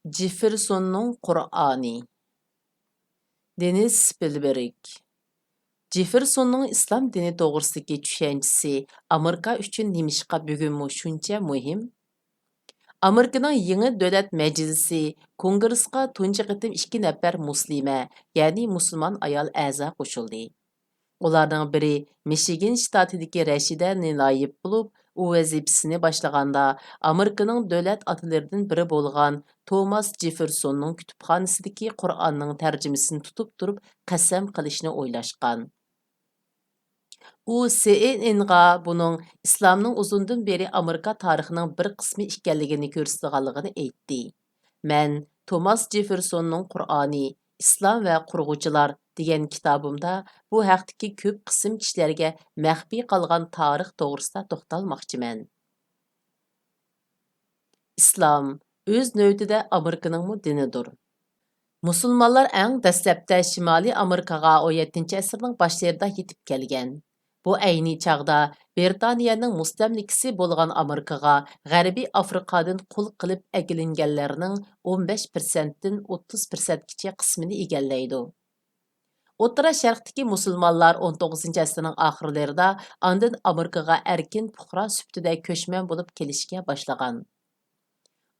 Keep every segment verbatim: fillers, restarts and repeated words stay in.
جېفېرسوننىڭ قۇرئانى. دېنىس سپىلبېرگ. جېفېرسوننىڭ ئىسلام دىنى توغرىسىدىكى چۈشەنچىسى ئامېرىكا ئۈچۈن نېمىشقا بۈگۈنمۇ شۇنچە مۇھىم؟ ئامېرىكىنىڭ يېڭى دۆلەت مەجلىسى كونگرېسقا تۇنجى قېتىم ئىككى نەپەر مۇسلىمە، يەنى مۇسۇلمان ئايال ئەزا قوشۇلدى. ئۇلارنىڭ بىرى مىشىگان شتاتىدىكى رەشىدە نىلايېپ بولۇپ، ئۇ ۋەزىپىسىنى باشلىغاندا ئامېرىكىنىڭ دۆلەت ئاتىلىرىدىن بىرى بولغان توماس جېفېرسوننىڭ كۇتۇپخانىسىدىكى قۇرئاننىڭ تەرجىمىسىنى تۇتۇپ تۇرۇپ قەسەم قىلىشنى ئويلاشقان. ئۇ سىئېنئېنغا بۇنىڭ ئىسلامنىڭ ئۇزۇندىن بېرى ئامېرىكا تارىخىنىڭ بىر قىسمى ئىكەنلىكىنى كۆرسىتىدىغانلىقىنى ئېيتتى. مەن توماس جېفېرسوننىڭ قۇرئانى، ئىسلام ۋە قۇرغۇچىلار دېگەن كىتابىمدا بۇ ھەقتىكى كۆپ قىسىم كىشىلەرگە مەخپىي قالغان تارىخ توغرىسىدا توختالماقچىمەن. ئىسلام ئۆز نۆۋىتىدە ئامېرىكىنىڭمۇ دىنىدۇر. مۇسۇلمانلار ئەڭ دەسلەپتە شىمالىي ئامېرىكىغا ئون يەتتىنچى ئەسىرنىڭ باشلىرىدا يېتىپ كەلگەن. بۇ ئەينى چاغدا بىرىتانىيەنىڭ مۇستەملىكىسى بولغان ئامېرىكىغا غەربىي ئافرىقادىن قۇل قىلىپ ئەكېلىنگەنلەرنىڭ ئون بەش پىرسەنتتىن ئوتتۇز پىرسەنتكىچە قىسمىنى ئىگىلەيدۇ. ئوتتۇرا شەرقتىكى مۇسۇلمانلار ئون توققۇزىنچى ئەسىرنىڭ ئاخىرلىرىدا ئاندىن ئامېرىكىغا ئەركىن پۇقرا سۈپىتىدە كۆچمەن بولۇپ كېلىشكە باشلىغان.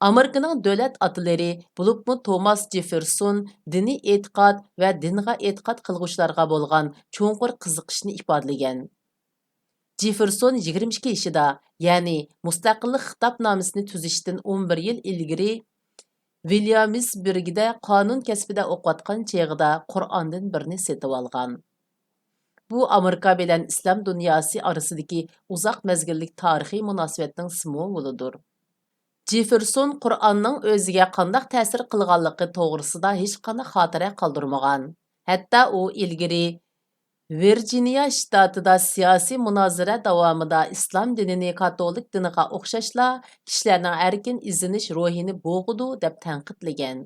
ئامېرىكىنىڭ دۆلەت ئاتىلىرى، بولۇپمۇ توماس جېفېرسون دىنىي ئېتىقاد ۋە دىنغا ئېتىقاد قىلغۇچىلارغا بولغان چوڭقۇر قىزىقىشنى ئىپادىلىگەن. جېفېرسون يىگىرمە ئىككى يېشىدا، يەنى مۇستەقىللىق خىتابنامىسىنى تۈزۈشتىن ئون بىر يىل ئىلگىرى، ۋىليامسبېرگدا قانۇن كەسپىدە ئوقۇۋاتقان چېغىدا قۇرئاندىن بىرنى سېتىۋالغان. بۇ ئامېرىكا بىلەن ئىسلام دۇنياسى ئارىسىدىكى ئۇزاق مەزگىللىك تارىخىي مۇناسىۋەتنىڭ سىمۋولىدۇر. جېفېرسون قۇرئاننىڭ ئۆزىگە قانداق تەسىر قىلغانلىقى توغرىسىدا ھېچقانداق خاتىرە قالدۇرمىغان. ھەتتا ئۇ ئىلگىرى ۋىرجىنىيە شتاتىدا سىياسىي مۇنازىرە داۋامىدا ئىسلام دىنىنى كاتولىك دىنىغا ئوخشاشلا كىشىلەرنىڭ ئەركىن ئىزدىنىش روھىنى بوغىدۇ، دەپ تەنقىدلىگەن.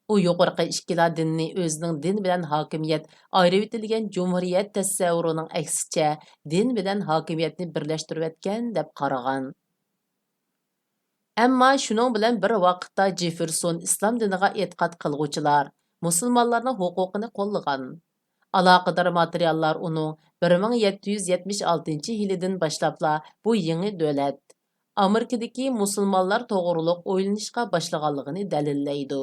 ئۇ يۇقىرىقى ئىككىلا دىننى ئۆزىنىڭ دىن بىلەن ھاكىمىيەت ئايرىۋېتىلگەن جۇمھۇرىيەت تەسەۋۋۇرىنىڭ ئەكسىچە دىن بىلەن ھاكىمىيەتنى بىرلەشتۈرۈۋەتكەن دەپ قارىغان. ئەمما شۇنىڭ بىلەن بىر ۋاقىتتا جېفېرسون ئىسلام دىنىغا ئېتىقاد قىلغۇچىلار، مۇسۇلمانلارنىڭ ھوقۇقىنى قوللىغان. ئالاقىدار ماتېرىياللار ئۇنىڭ بىر مىڭ يەتتە يۈز يەتمىش ئالتىنچى يىلىدىن باشلاپلا بۇ يېڭى دۆلەت، ئامېرىكىدىكى مۇسۇلمانلار توغرۇلۇق ئويلىنىشقا باشلىغانلىقىنى دەلىللەيدۇ.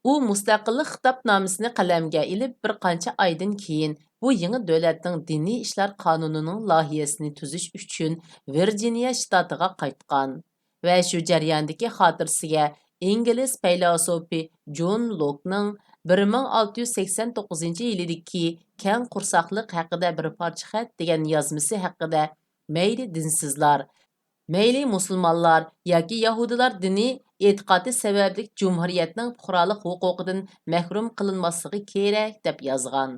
ئۇ مۇستەقىللىق خىتابنامىسىنى قەلەمگە ئېلىپ، بىر قانچە ئايدىن كېيىن بۇ يېڭى دۆلەتنىڭ دىنىي ئىشلار قانۇنىنىڭ لايىھەسىنى تۈزۈش ئۈچۈن ۋىرجىنىيە شتاتىغا قايتقان ۋە شۇ جەرياندىكى خاتىرىسىگە ئىنگلىز پەيلاسوپى جون لوكنىڭ بىر مىڭ ئالتە يۈز سەكسەن توققۇزىنچى يىلىدىكى كەڭ قورساقلىق ھەققىدە بىر پارچە خەت دېگەن يازمىسى ھەققىدە، مەيلى دىنسىزلار، مەيلى مۇسۇلمانلار ياكى يەھۇدىيلار دىنىي ئېتىقادى سەۋەبلىك جۇمھۇرىيەتنىڭ پۇقرالىق ھوقۇقىدىن مەھرۇم قىلىنماسلىقى كېرەك، دەپ يازغان.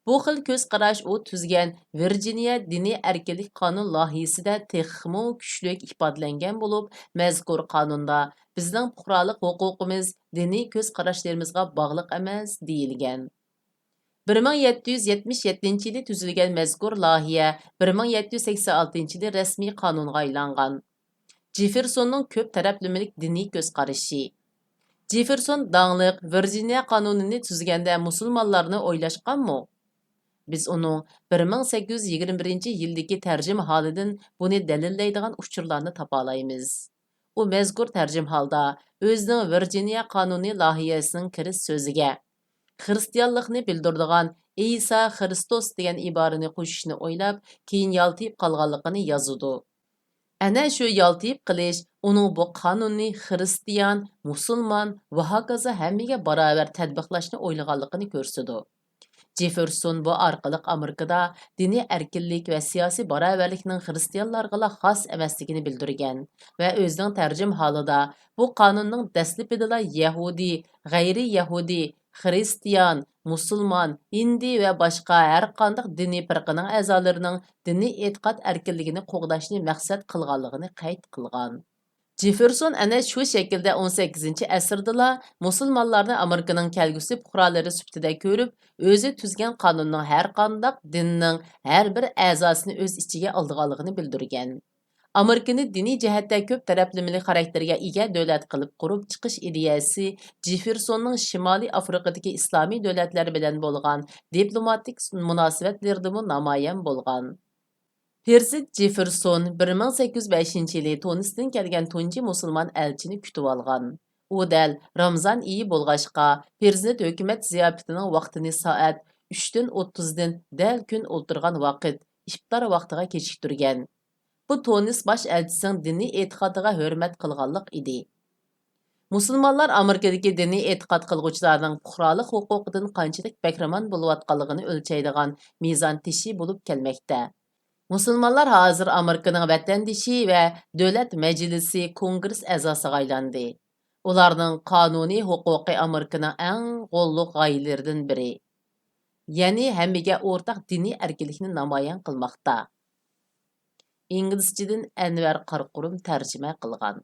بۇ خىل كۆز قاراش ئۇ تۈزگەن ۋىرجىنىيە دىنىي ئەركىنلىك قانۇن لايىھىسىدە تېخىمۇ كۈچلۈك ئىپادىلەنگەن بولۇپ، مەزكۇر قانۇندا بىزنىڭ پۇقرالىق ھوقۇقىمىز دىنىي كۆز قاراشلىرىمىزغا باغلىق ئەمەس، دېيىلگەن. بىر مىڭ يەتتە يۈز يەتمىش يەتتىنچى يىلى تۈزۈلگەن مەزكۇر لايىھە بىر مىڭ يەتتە يۈز سەكسەن ئالتىنچى يىلى رەسمىي قانۇنغا ئايلانغان. جېفېرسوننىڭ كۆپ تەرەپلىمىلىك دىنىي كۆز قارىشى. جېفېرسون داڭلىق ۋىرجىنىيە قانۇنىنى تۈزگەندە مۇسۇلمانلارنى ئويلاشقانمۇ؟ بىز ئۇنىڭ بىر مىڭ سەككىز يۈز يىگىرمە بىرىنچى يىلدىكى تەرجىمىھالىدىن بۇنى دەلىللەيدىغان ئۇچۇرلارنى تاپالايمىز. ئۇ مەزكۇر تەرجىمىھالدا ئۆزىنىڭ ۋىرجىنىيە قانۇنى لايىھەسىنىڭ كىرىش سۆزىگە، خىرىستىيانلىقنى بىلدۈرىدىغان ئىسا خىرىستوس دېگەن ئىبارىنى قوشۇشنى ئويلاپ، كېيىن يالتىيىپ قالغانلىقىنى يازىدۇ. ئەنە شۇ يالتىيىپ قېلىش ئۇنىڭ بۇ قانۇننى خىرىستىيان، مۇسۇلمان ۋە ھاكازا ھەممىگە باراۋەر تەتبىقلاشنى ئويلىغانلىقىنى كۆرسىتىدۇ. جېفېرسون بۇ ئارقىلىق ئامېرىكىدا دىنىي ئەركىنلىك ۋە سىياسىي باراۋەرلىكنىڭ خىرىستىيانلارغىلا خاس ئەمەسلىكىنى بىلدۈرگەن ۋە ئۆزىنىڭ تەرجىمىھالىدا بۇ قانۇننىڭ دەسلىپىدىلا يەھۇدىي، غەيرىي يەھۇدىي، خىرىستىيان، مۇسۇلمان، ھىندى ۋە باشقا ھەرقانداق دىنىي پىرقىنىڭ ئەزالىرىنىڭ دىنىي ئېتىقاد ئەركىنلىكىنى قوغداشنى مەقسەت قىلغانلىقىنى قەيت قىلغان. جېفېرسون ئەنە شۇ شەكىلدە ئون سەككىزىنچى ئەسىردىلا مۇسۇلمانلارنى ئامېرىكىنىڭ كەلگۈسى پۇقرالىرى سۈپىتىدە كۆرۈپ، ئۆزى تۈزگەن قانۇننىڭ ھەرقانداق دىننىڭ ھەر بىر ئەزاسىنى ئۆز ئىچىگە ئالىدىغانلىقىنى بىلدۈرگەن. ئامېرىكىنى دىنىي جەھەتتە كۆپ تەرەپلىمىلىك خاراكتېرگە ئىگە دۆلەت قىلىپ قۇرۇپ چىقىش ئىدىيەسى جېففېرسوننىڭ شىمالىي ئافرىقىدىكى ئىسلامىي دۆلەتلەر بىلەن بولغان دىپلوماتىك مۇناسىۋەتلىرىدىمۇ نامايان بولغان. پىرېزىدېنت جېففېرسون بىر مىڭ سەككىز يۈز بەشىنچى يىلى تۇنىستىن كەلگەن تۇنجى مۇسۇلمان ئەلچىنى كۈتۈۋالغان. ئۇ دەل رامزان ئېيى بولغاچقا، پىرېزىدېنت ھۆكۈمەت زىياپىتىنىڭ ۋاقتىنى سائەت ئۈچتىن ئوتتۇزدىن دەل كۈن ئولتۇرغان ۋاقىت، ئىپتار ۋاقتىغا كېچىكتۈرگەن. بۇ تۇنىس باش ئەلچىسىنىڭ دىنىي ئېتىقادىغا ھۆرمەت قىلغانلىق ئىدى. مۇسۇلمانلار ئامېرىكىدىكى دىنىي ئېتىقاد قىلغۇچىلارنىڭ پۇقرالىق ھوقۇقىدىن قانچىلىك بەھرىمەن بولۇۋاتقانلىقىنى ئۆلچەيدىغان مىزان تېشى بولۇپ كەلمەكتە. مۇسۇلمانلار ھازىر ئامېرىكىنىڭ ۋەتەندىشى ۋە دۆلەت مەجلىسى كونگرېس ئەزاسىغا ئايلاندى. ئۇلارنىڭ قانۇنىي ھوقۇقى ئامېرىكىنىڭ ئەڭ غوللۇق غايىلىرىدىن بىرى. يەنى ھەممىگە ئورتاق دىنىي ئەركىنلىكنى نامايان قىلماقتا. ئىنگلىزچىدىن ئەنۋەر قاراقۇرۇم تەرجىمە قىلغان.